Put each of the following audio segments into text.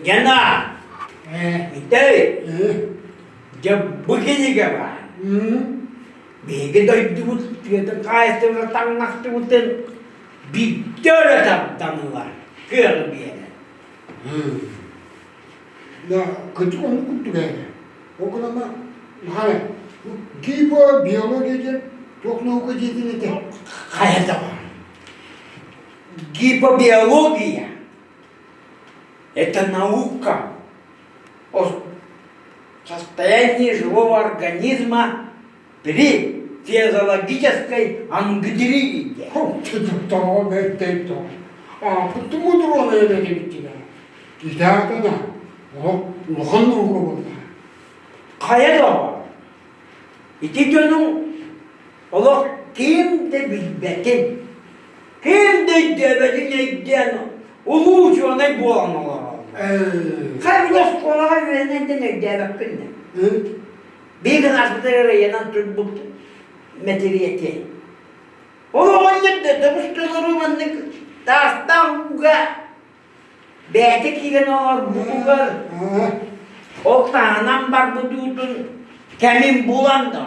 Гена, Митэй, дьэ бу кинигэ баар. Биһиги дойдубут тыатын хаһаайыстыбата таҥнахтыбытын биирдэ өрө тардан ылар кыаҕы биэрэр. Да, кырдьык оннук курдук ээ. Ол гынан хаһан гипобиология диэн туох наука диэтин этэ? Хайа да Гипобиология – это наука о состоянии живого организма при физиологической ангидрии. Улахан наука буолла. Хайа доҕор, ити дьонуҥ олох ким да билбэтин, ким да өйдөөбөтүн өйдөөн улуу учуонай буолан олороллор. Хайа били оскуолаҕа үөрэнэн өйдөөбөккүн да. Биир гынаспытыгар ыйанан турбут мэтириэти. Ол оҕонньор да тобус-толору маннык таастаах ууга бэйэтэ киирэн олорбутугар ол таһынан барбыт уутун кэмин булан да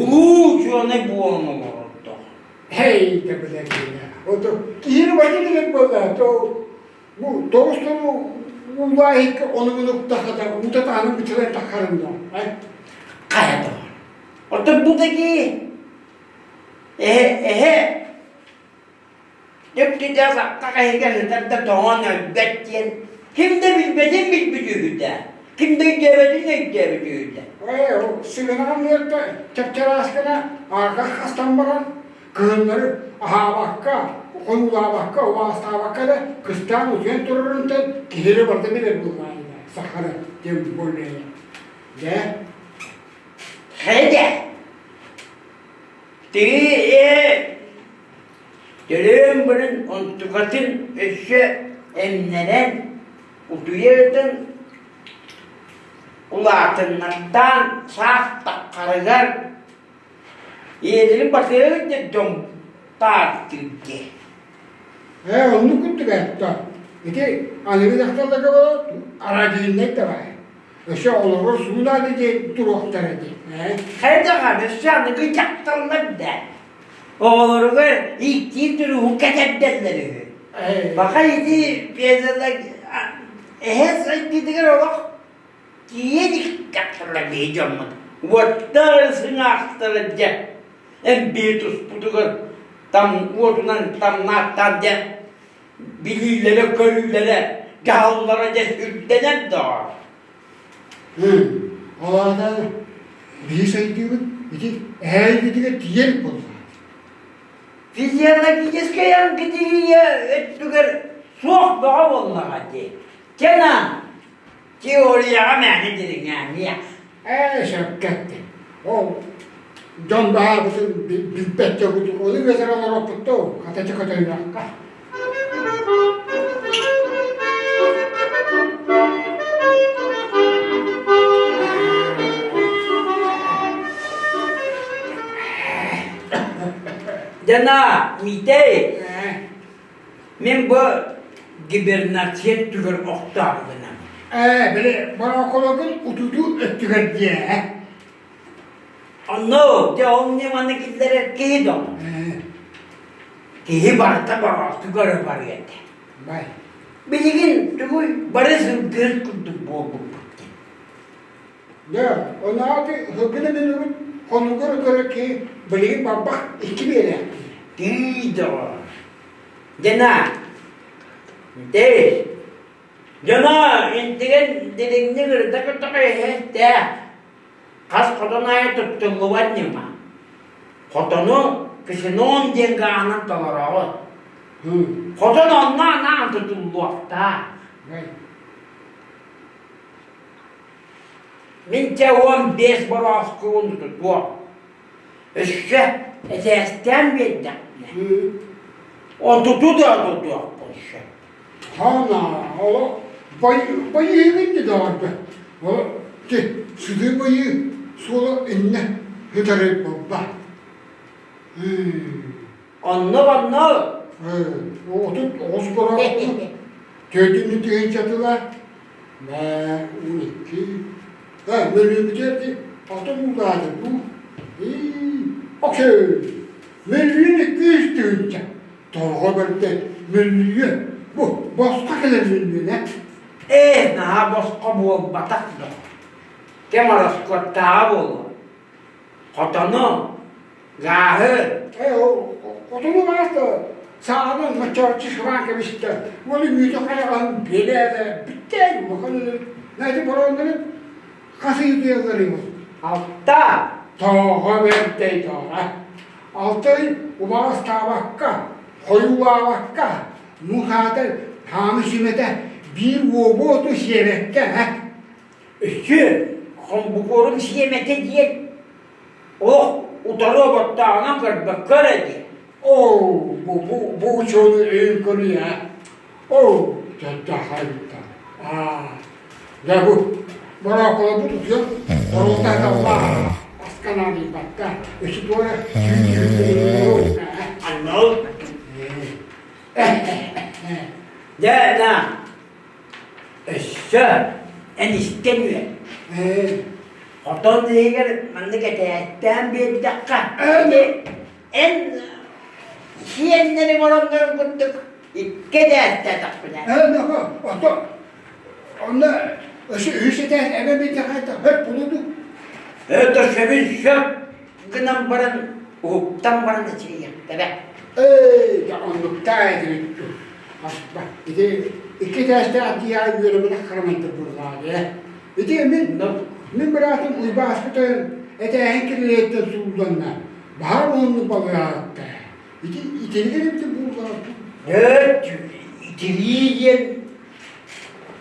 улуу учуонай буолан олорордо. Эй, да билэргинэ. Ото киһини бачы билэр буолла, то бу тоҕус толу уулаахикка ону уктахата уута таһынан бычылай таххарында. Хайа доҕор. Оттон бу таки эһэ эһэ Түптүтэ сахха иһигэр сытар да тоҥон өлбөт диэн ким да билбэтин билбит үһү да, ким да өйдөөбөтүн өйдөөбүт үһү да. Ээ, сыгынаҕын үөртэ чапчарааскына аарга хастан баран кыһыннары аһаабакка, хонуулаабакка, убаастаабакка да кыстаан утуйан турарынтан киһи эрэ барыта билэр буоллаҕа сахара диэн буоллаҕа. Дьэ. Хайа Тиги Төрөөн баран онтукатын өссө эмнэрэн, утуйа ытан улаатыннартаан саас таххарыгар ийэлэрин батыһа сылдьар дьон таастыыр дии. Ээ, оннук курдук этто. Ити аныгы дьахталларга буолар арадьыыннай да баар. Өссө олорор суунааны диэн туруохтара дии. Ээ. Хайдаҕа өссө аныгы дьахталлар да Оҕолоругар ииктиир туругу кэтэрдэллэр үһү. Баха ити эһэ сайдыытыгар олох тиийэ илик дьахталлар биһи дьоммут. Уоттар сыҥаахтара дьэ эмбии туспутугар там уотунан тамнааттаан дьэ билиилэрэ-көрүүлэрэ дьаһаллара дьэ үрдэнэр доҕор. Ол аата биһи сайдыыбыт ити эһээйбитигэр тиийэр буолла. Физиологическай ангидия өттүгэр суох бөҕө буоллаҕа дии. Кена теорияҕа мээнэ дириҥээниэх. Ээ, сөпкө эттиҥ. Ол дьон баһаабытын билбэт дьобутун ону үөтэр олороппут дуу, хата чөкөтөйүөххэ. Дьана, Митэй, мин бу гибернация өттүгэр охтоох гынан. Ээ, били борокологун утутуу өттүгэр диэ. Онно, дьэ ол ньыманы киллэрэр киһи доо. Киһи барыта бороосту көрө барыа этэ. Бай. Билигин тугуй бары сылгыһыт курдук буолбуппут диэн. Дьэ, онааты сылгыны билибит хонугар көрө киһи билигин барбах икки биэлээх. Тиий доҕор. Дьэ Дэй, дьоно интигэн дириҥник ырыта көтөҕө иһэстээх. Хас хотон аайы туттуллубат ньыма. Хотону ксенон диэн гааһынан толороҕут. Хотон онно анаан тутуллуохтаах. Мин чэ 15 борооскубун тутуом. Өссө этээстээн биэрдэхпинэ, отуту да тутуохпун сөп. Таана, ол байыыгын да даҕарда. Ол ти сыды байыы суола иннэ хытары буолба. Онно-онно. 39 гора төрдүннү тыһыынчатыла мэ 12 мөлүөмүтэ алтан уулаады бу окей мөлүйүөн 200 тыһыынча тоҕо бэрдэ мөлүйүөн бу босхо кэлэр мөлүйүөнэ ээ наһаа босхо буолбатах да кэм ороскуоттааҕа буолуо хотону Гааһы Ээ, ол хотону бааста саҕанан мочооччу сыбаан кэбистэ. Уону үүтү хайаҕаһын биэлээдэ бүттэ улахан өлөр. Знаете, борооннорун хас ыйытыалларый ол? Алта. Тоҕо бэрдэй тоҕо. Алта ый убаҕастаабакка, хойуулаабакка, муҥхаатар хааны сүмэтэ биир уобу оту сиэбэккэ, һэ? Өссө хомбукуорун сиэмэтэ диэн Олох утары оботтооҕунан көрбөккө эрэ дии. Оо, бу, бу, бу учуону өйүн көрүү ээ. Оо, дьаддахайда. Аа, дьэ бу борооколобут утуйан хоруолта таллаа аска наадыйбакка өссө туора сүүрдүү Аннал. Дьэ, на. Өссө эн истэн үөр. Хотон иһигэр маннык этээттээн биэрдэххэ, эн сиэннэриҥ ороннорун курдук икки этээттээтэхпинэ. Ото онно өссө үһүс этээс эбэ биэрдэххэ хөп булуду. Это сөбүн сөп гынан баран уһуктан баран эчирийэхтэрэ. Эй, дьэ оннуктаа этибит Ити икки этээстээх дьиэҕэ үөрэммэтэх харамайдар буоллаҕа ээ. Ити мин мин быраатым Уйбааскы тойон этээһин кирилиэттэн суулланна, баһаар уһуннук балыаҕатта. Ити итинигэр эбитэ буоллаҕа. Эт итирии диэн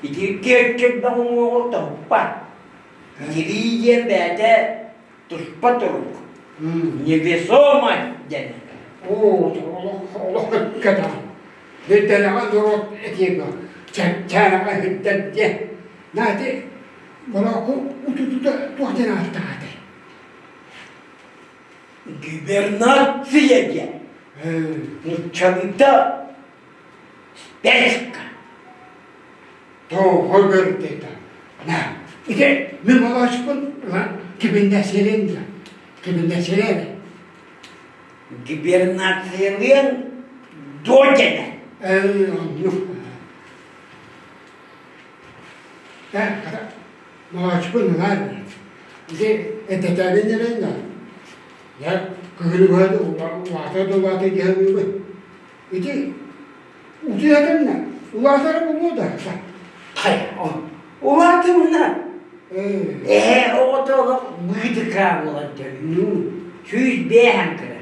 итирикки өттүн уҥуоҕу тоһуппат. Итирии диэн бэйэтэ туспа турук, невесомость диэн. Оо, олох олох кэтэҕин. Ирдэнэҕэ норуот этиэгэ чээнэҕэ иһирдэн диэн. Наати Мороку утутута туох диэн ааттаата? Гибернация диэн. Нуччалыыта спячка. Тоҕо көрдө На, ити мин молочкун кибиннэсилин да, кибиннэсилин. Гибернациялыан додена. Эй, оннук. Э, молочкун ылар. Ити этэтээбин эрэн да. Я кыһыны быһа улаата да улаата диһэн Ити утуйатынна, улаатара буолуо да. Хайа, улаатымына. Ээ, оҕото олох быытыкаа буолан төрүүр. 105 кыра.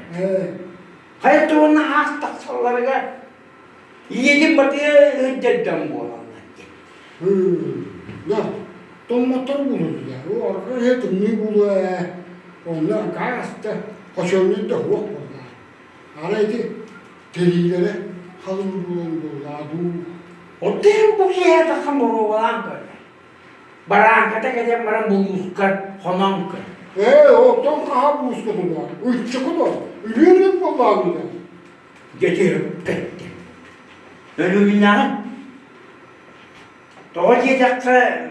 Хайа тугуна аас тахсалларыгар ийэтин батыа ыһырдьар дьон буолаллар диэн. Да, томмоттор булуллар. Орго тымныы буолуо ээ. Онно гаас да, хочуолунай да суох буолла. Арай ити тэриилэрэ халыҥ буолан буоллаа дуу. Оттон бу киэһэ тахсан боруобалаан көрөр. Барааҥката кэлэн баран булуускар хонон көр. Ээ, оттон хаһа бууска тулаар? Ыччаку да, үлүөр буоллаан даа. Дьэ түһүккэттэ. Өлүмүнэҕин. Тоҕо диэтэххэ,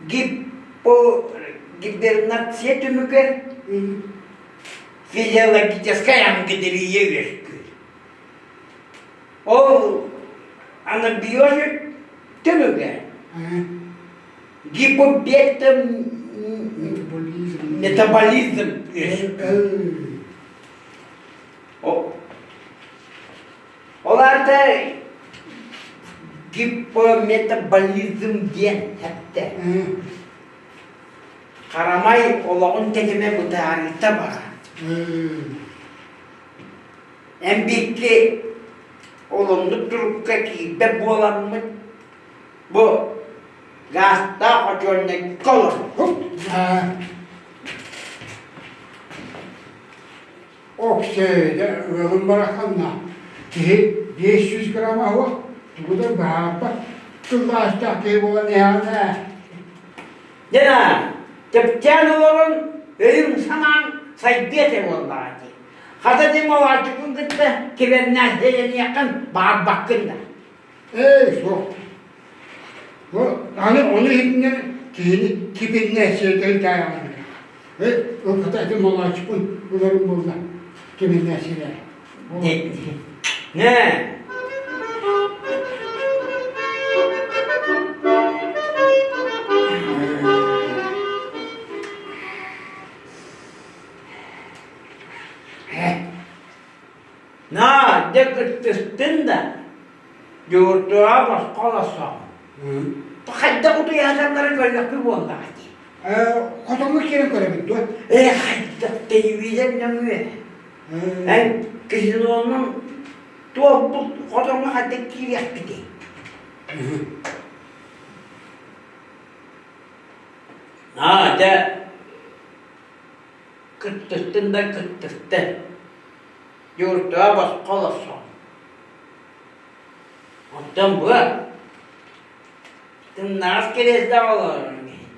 гиппо гибернация түмүгэр физиологическай ангидрия үөскүүр. Ол анабиоз түмүгэ гипобетом метаболизм үөскүүр. Ол аата гипометаболизм диэн эттэ. Харамай олоҕун тэтимэ бытаарыыта барар. Эн биһикки олоннук турукка киирбэт буоламмыт, бу гаастаах хочуоннайга олорбут. Оксея ыалым бараханна киһи 500 грамм аһыах, Тугу да баһаарбат тыллаастаах киһи буолан иһэҕин ээ. Дьэ, чэпчээн олорон өйүҥ-санааҥ сайдыа этэ буоллаҕа дии. Хата дьиҥ олооччукун кытта кибэрнээстэйэниэххин баҕарбаккын да. Ээ, суох. Бу аны ону иһитиннэр киһини кибиннээссийэтин таайаҕын. Ээ, ол хата ити молооччукун ыларым буолла кибиннээссийэлэр. Нэ. На, дьэ кыттыстын да, дьууртура босхо олорсоҕун. Хайдах утуйааталларын көрүөхпүт буоллаҕа дии. Хотоҥҥо киирэн көрөбүт дуо? Ээ, хайдах телевизор нөҥүө. Эн казинонун туолбут хотоҥҥо хайдах киириэхпитий? Аа, дьэ, кыттыстын да кыттыстын. Дьууртуга босхо олорсоҕун. Оттон бу тымнаҕас кириэстээх олорорун иһин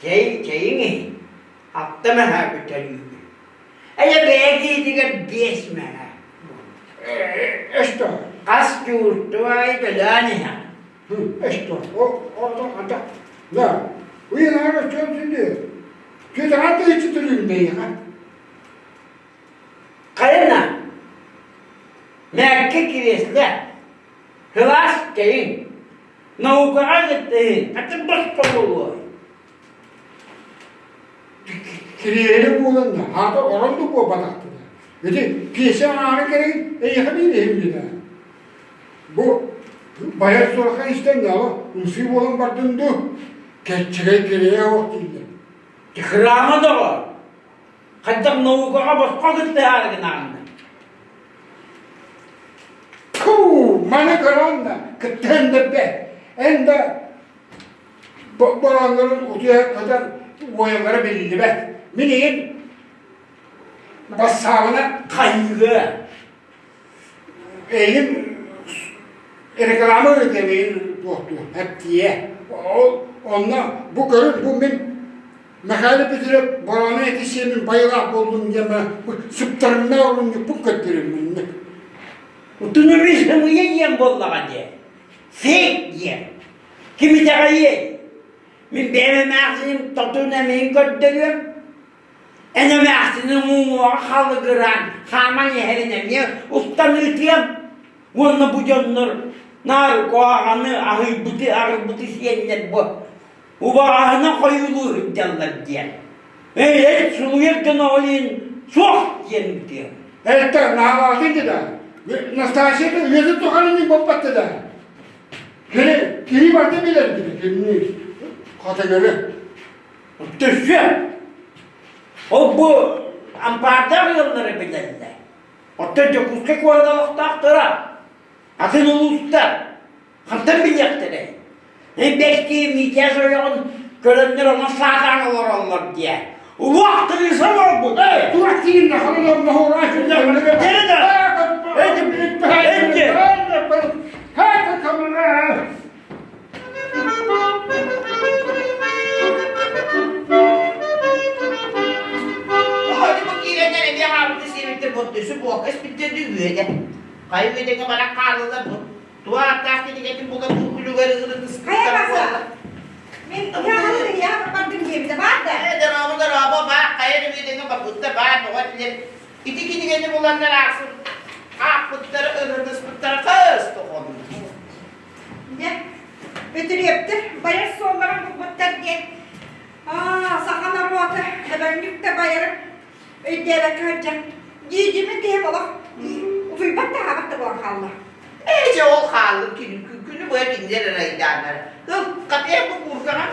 чэй чэйиҥ иһин алта мэһээ бүтэрүүгүн. Эйэ бэйэ киһитигэр биэс мэһээ. Что? Хас дьуурту аайы төлөөн иһэҕин. Что? О, да. Уйанаара чөн сүндү. Түөтэҕэ тыычы түрүүн бэйиэхэ. Хайана мээккэ кириэслэ, кылаас чэйиҥ, наукаҕа кыттыһыҥ, хата босхо буолуой. Кириэһилэ буолан хаата орон да буолбатахтына. Ити пьеса аҥаара кэрэгин эйиэхэ биэриэһим диэтэ. Бу байар сураха истэн дьаалы ымсыы буолан бардын дуу, кэччэгэй кириэһэ оһох дииллэр. Храма доҕор, хайдах наукаҕа босхо кыттыһаары гынаҕын Фу, маны көрөн да, кыттыһан да бэ. Эн да борооннорун утуйа сытан уойаллара биллибэт. Мин иһин бассаабына хайыыга эйигин реклама ыытыам эйигин туохтуу эптиэ. Ол онно бу көрүн бу мин Михаил Петров бороону эти сиэмин байылаах буоллум диэн сыптарымна орунньукпун көрдөрүммүннүк. Утунуми сымыйа диэн буоллаҕа диэн. Фейк диэн. Ким итэҕэйиэй? Мин бэйэм эмээхсиним тотун эмиһин көрдөрүөм. Эн эмээхсиниҥ уҥуоҕа халыгыраан хааман иһэрин эмиэ устан ыытыам. Уонна бу дьоннор наар куһаҕаны аһыйбыты арыйбыты сиэннэр бу убаҕаһынан хойуулуу сылдьаллар диэн. Эй, эй, сулуйар дьон ол иһин суох диэн ыытыам. Это наалаатын да. Настасья үйэтин тухары мин боппатты да. Кини киһи барыта билэр диbi кимни хатыгыры. Төссө ол бу ампаардаах ыаллары билэллэр. Оттон Дьокуускай куорат олохтоохторо атын улуустар хантан билиэхтэрэй? Бэс киһи Митя ойоҕун көрөннөр онно саатаан олороллор диэ. Улуох тырыыса буолбут. Туох тиин нахалан моһура Оҕо киирэннэр эмиэ хаалбыты сиэбиттэр буттуйсу буокка испиттэр үөдэ. Хайы үөдэҥҥэ баран хаалылар бу. Туох ааттаах кинигэтин булан бу күлүгэр Хайа ырытыспыттар баса? буолла. Мин ыһаҕын ыйаах бардым диэбитэ баар да? Ээ, дорообо, дорообо, баар, хайа эрэ үөдэҥҥэ барбыттар, баар, тоҕо этилэр. Ити кинигэни буланнар аахсын, аахпыттара, ырытыспыттара хас тоҕонно. Дьэ, Бөтүрүөптэр байар суолларын булбуттар диэн аа, саха норуота дөбөҥнүк да байарын өйдөөбөккө сылдьан дьиидьимин киһим олох утуйбат да аһаабат да буолан хаалла. Ээ, дьэ ол хааллын күнү, күнү быһа кинилэр ырайдааннар. Ыл, хатыйа бу кууркаҕа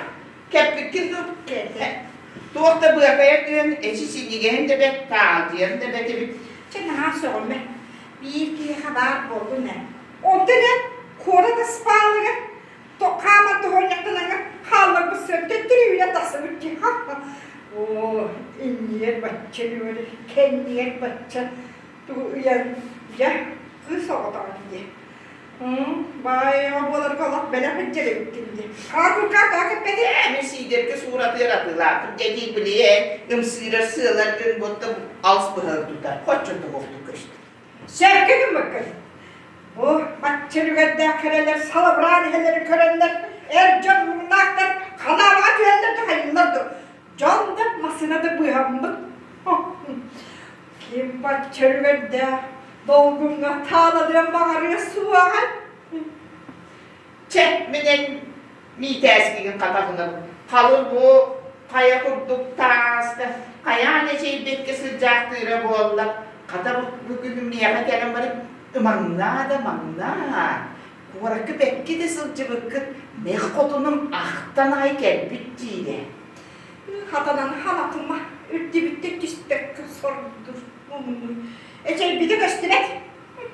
кэппиккин дуу? Туох да быакайа түһэн, эчи синньигэһин да бэт, таалдьыйан да бэт эбит. Чэ, наһаа сөҕүмэ. Биир киһиэхэ баар буоллун ээ. Онтон эн куорат аспаалыгар хааман тоһуонньахтанаҥҥа хаалларбыт сөртөн түрүүнэ тахсыбыт дии. Оо, иннигэр бачча үөрэ, кэннигэр бачча тугу ыйан, дьэ. Кыыс оҕотоҕун дии. Баайаҕа буоларга олох бэлэх илдьэр эбиккин дии. Хаакылка тоҕо кэппэтий? Ээ, мин Сиидэргэ суратыгар атыылаатым дьэдии билиэн, ымсыырар сыалар гын буотта алыс быһа тутар, хоччо туһуохтук көстөр. Сөпкө гыммыккын. Бу бачча үлүгэрдээх кэрэлэр салабыраан иһэллэрин көрөннөр, эр дьон муҥнаахтар ханаабаҕа түһэллэр да хайыыллар дуо? Дьон да, массыына да быыһаммыт. Ким бачча үлүгэрдээх долгуҥҥа таалалыан баҕарыа суоҕа. Чэ, мин эн Миитээскигин хатаҕынан халыр бу хайа курдук тааска хайаан эчэйбэккэ сылдьаахтыыра буолла. Хата бу күн миэхэ кэлэн баран ымаҥнаа да маҥнаа. Куоракка бэккэ да сылдьыбыккыт мэх хотунум ахтан аҕай кэлбит диирэ. Хатанан ханатыма, үрдүбүттэн түспэккэ сордур муҥнуур. Эчэйбитэ көстүбэт.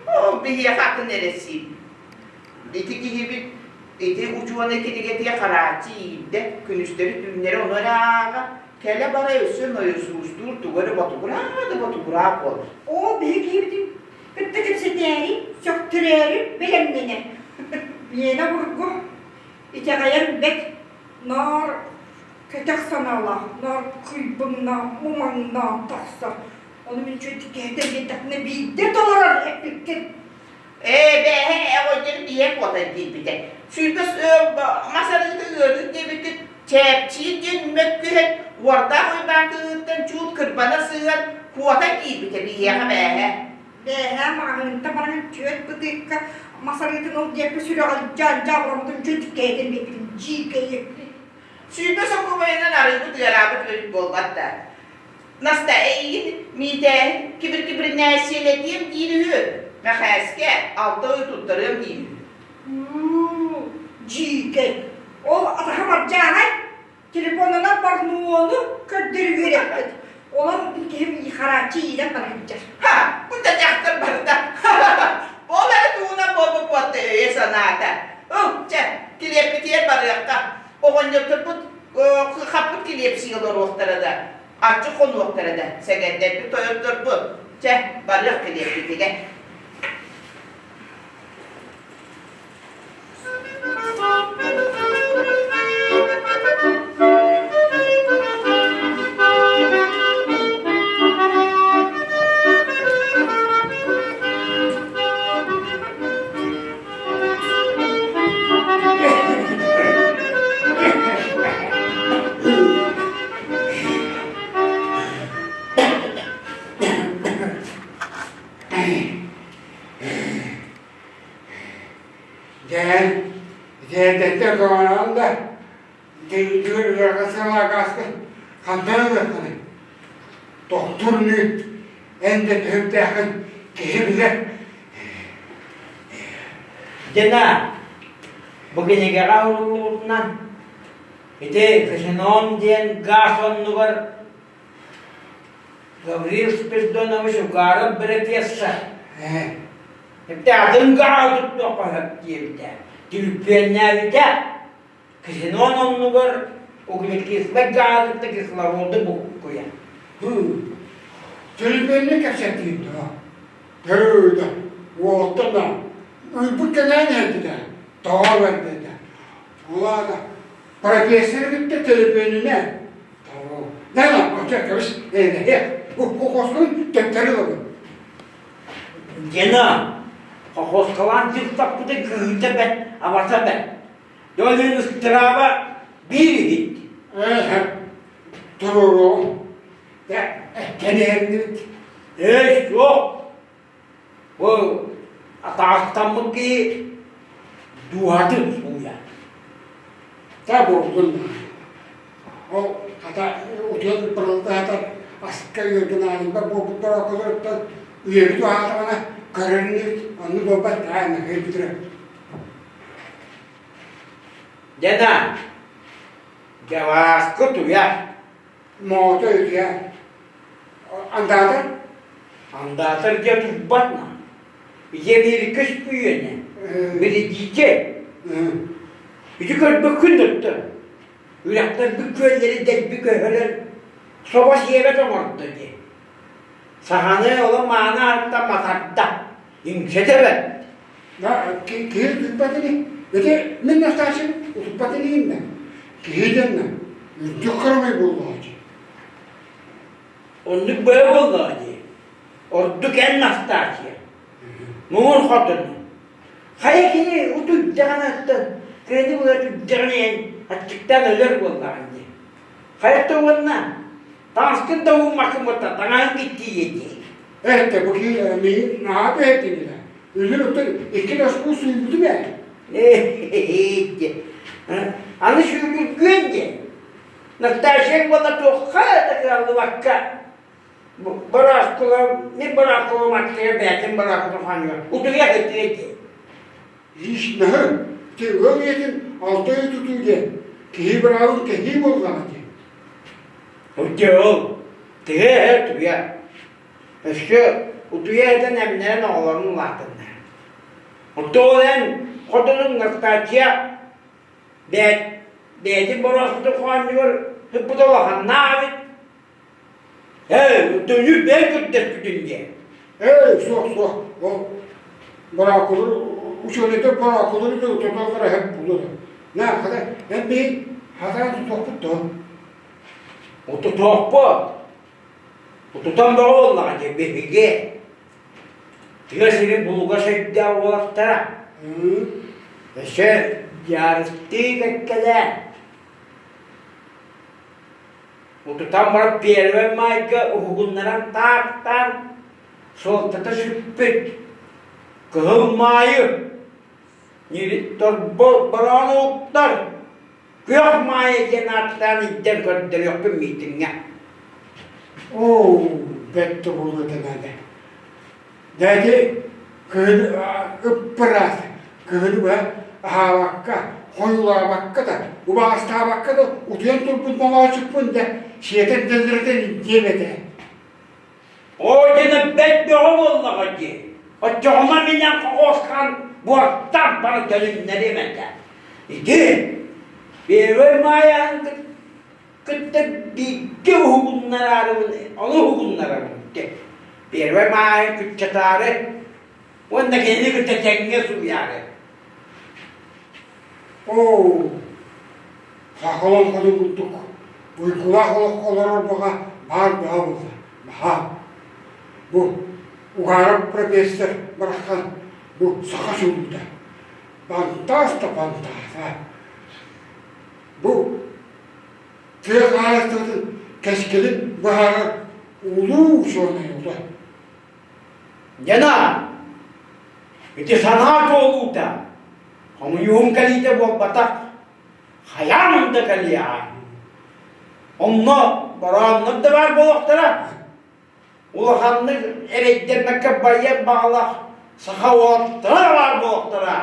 Ол биһиэхэ атын эрэсиим. Ити киһибит ити учуонай кинигэтигэр харааччы иирдэ, күнүстэри-түүннэри ону эрэ ааҕа, кэлэ-бара өссө нойосуустуур тугу эрэ ботугураа да ботугураа буолар. Оо, биһи киһибитин кытта кэпсэтээри, сөхтөрөөрү бэлэмнэнэр. Миэнэ обургу итэҕэйэн бэт ноор кэтэх санаалаах, ноор кыйбыҥнаах, мумаҥнаах тахсар. Ону мин үчүгэйдик кэһэтэн биэрдэхпинэ биирдэ толорор эппиккин. Ээ, бээһэ оҕонньор биһиэ куотан киирбитэ. 20 мас арыыта ыарыыр диэбиккит чээпчиир диэн мөккүһэн, уордаах Уйбаан кыыһыттан чуут кырбана сыһан куотан киирбитэ биһиэхэ бээһэ. Бээһэ маҕаһыынтан баран түөрт бытыыкка мас арыытын ол диэки сүрэҕэлдьээн дьаабыламмытын чүт кэһэтэн биэрбитин дьиикэйи. 20 сокуобайынан арыыбыт ыараабыт өрүт буолбат да. Наста эйигин Миитээһин кибир-кибиринээссийэлэтиэм диир үһү. Мэхээскэ алта ый туттарыам диир үһү. Дьиикэй. Ол атаһым ардьааһай телефонунан порнуону көрдөрө үөрэппит. Онон киһим харааччы иирэн бара сылдьар. Ха, бу да дьахтар барыта. Ол эрэ туһунан буолбут буолта өйө-санаата. Ыл, чэ, килиэппитигэр барыахха. Оҕонньотторбут хаппыт килиэпсии олоруохтара да, аччык хонуохтара да, сэгэрдэрбит тойотторбут. Чэ, барыах килиэппитигэр. Дьэ, итиэрдэттэр көҕөрөн да, дьиҥ ыарҕа сылаагааскы хантан ылыаххыный? Тохтуур ини, эн да түһүктээххин киһи билэр. Дина, бу кинигэҕэ уһуллубутунан ити Ксенон диэн гаас оннугар Гаврил Спиридонович Угаров бэрэпиэссэр Ити атын гааһы туттуохха сөп диэбитэ. Түлүпүөннээбитэ. Ксенон оннугар углекислай гааһы кытта кислороду буккуйар. Түлүпүөннү кэпсэтиин дуо? Төрүүдэ, уолтан да ыйбыт кэнээн иһэрбитэ, тоҕо бэрдэтэ. Улаата, профессоры кытта төлөпүөнүнэн Нана, оча кэбис, эйэлэһиэх. Хохоскун төттөрү ылабын. Гена, хохоскалаан сырсаппытын кыһыыта бэт, абата бэт. Дьолун ыстырааба биир иһит. Ээ, туруоруоҕум. Кэниһэрнибит. Эй, суох. Бу атаахтаммыт киһи дууһатын сууйар. Та буоллун. Ол хата утуйан бырылдаатар аска үөргэн буолбут бороколоруттан үйэбит уһаатаҕына көрөрүнүбүт онну буолбат таайна кыйбытыра. Дена, дьавааскы туйар. Моото үтүө. Андаатар? Андаатар дьэ турбат на. Ити көспүйүөнэ. Биридиичэ. Ити көрбөккүн доттор. Үрэхтэрбит күөллэри дэлби көһөрөн собо сиэбэт оҥордо дии. Саханы оло мааны ааттан матарда. Иҥсэтэ бэрт. Да, киһи утуппат ини. Ити мин Настасьям утуппат инигин да. Киһи дэннэ үрдүк харамай буоллаҕа дии. Оннук бөҕө буоллаҕа дии. Ордук эн Настасья. Муҥур хотун. Хайа кини утуйдаҕына оттон кыаны була утуйдаҕына эн аччыктаан өлөр буоллаҕын дии. Хайа да уонна таҥаскын да ууммаккын буолта таҥаһын киттиийэ дии. Эттэ бу киһи миигин наһаа түһэрдиҥ Үлүр оттон икки носкуу сууйбутум ээ. Ээ Аны сүүрүргүөн диэн. Настасья буола туохха да кыаллыбакка Барааскыла мин барааскылам аттыгар бэйэтин барааскытын хаанньыгар утуйа сытыа дии. Личноһы ити ыал ийэтин алта ый тутуу диэн киһи быраабын кэһии буоллаҕа дии. Утуйа ол тыһы эһэ утуйа. Өссө утуйа этэн эмнэрэн оҕолорун улаатыннар. Оттон эн хотунуҥ Настасья бэйэтин бэйэтин борооспутун хоонньугар сыппыта улаханнаах эбит. Ээ, утуйу бэйэ көрдөспүтүн диэн. Ээ, суох, суох. Ол бороокулар, учуонайдар бороокулары да утуталлара эһэм булуо. На, хата, эн биһи хатаан тутуохпут дуо? Утутуохпут. Утутан бөҕө буоллаҕа дии биһиги. Тыа сирин булугас өйдөөх уолаттара. Өссө дьаарыстыы кэккэлээн Утутан баран Первай Маайга уһугуннаран тааттаан суолтата сүппүт Кыһыл Маайы бороон уһуктар Күөх Маайа диэн ааттаан илдьэн көрдөрүөхпүн миитиҥҥэ. Оо, бэрт да буолуо этэ наада. Дээди кыһын ыппыраас, кыһыны быһа аһаабакка, хойулаабакка да, убаҕастаабакка да утуйан турбут моҥоочукпун да сиэтэн дэллэритэн диэм этэ. Оо, дьэ, бэрт бөҕө буоллаҕа дии. Оччоҕуна мин эн хоһуосхан буортан бары төлүннэриэм этэ. Ити Первый Маайаһын кытта бииргэ уһугуннараарыбын, ону уһугуннарабын. Первый Маайы кыччатаары уонна кинини кытта тэҥҥэ сууйаары. Оо, саха олоҥхотун курдук уйгулаах олох олорор баҕа баар бөҕө буолла. Баһаам. Бу Угаров профессор барахсан бу саха суруйда. Бантаас да бантааса. Бу тыа хаһаайыстыбатын кэскилин быһаарар улуу учуонай ута. Дьана, ити санаа туолуута хомуйуум кэлиитэ буолбатах, хайаан да кэлиэҕэ. Онно борооннор да баар буолуохтара. Улаханнык эрэйдэммэккэ байыан баҕалаах саха уолаттара баар буолуохтара.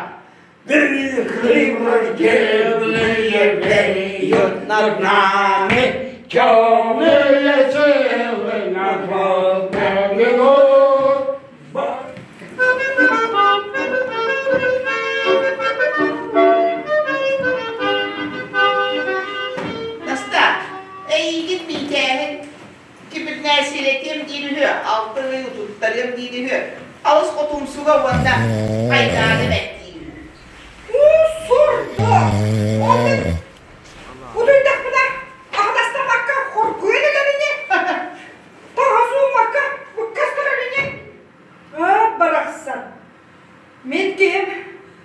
Вихры враждебные веют над нами, темные силы нас поведут. Настаа, эйигин миитээһин Кибирнээсийлэтиэм диир үһү, алтын ый утуттарыам диир үһү, алыс хотумсуга уонна хайдааны бэттиир үһү. Уу сурдо! Ол мин утуйдахпына аһатастаммакка хоргуйан өлөр ини, таһа сууммакка буккастарар ини. Аа, барахсан. Мин киһим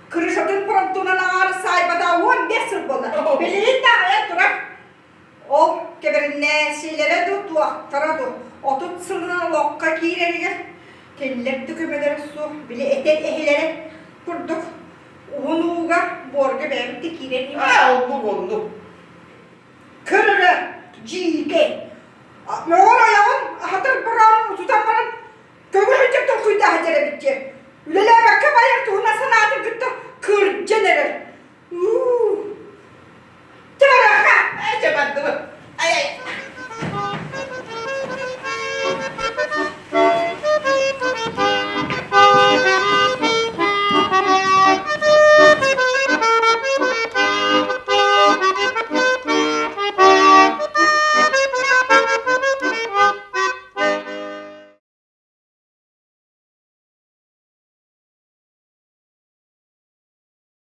крышатын фронтунан аҥаары саайбата 15 сыл буолла. Билигин да аҕайан турар. Ол кэбэринээччилэрэ дуу, туохтара дуу, 30 сылынан олоххо киирэригэр кинилэр да көмөлөрө суох, били этэр эһилэрэ курдук уһун ууга буорга бэйэбит да киирэр Аа, оннук оннук. Көр эрэ, дьиикэй. Мөҕөр айаҕын аһатар быраабын утутан баран көҥү сылдьар толкуйдааһа дьэрэбит дьэ. Үлэлээбэккэ байар туһунан санаатын кытта кырдьан эрэр. Уу. Чараха! Ээ, чэ бардыбыт.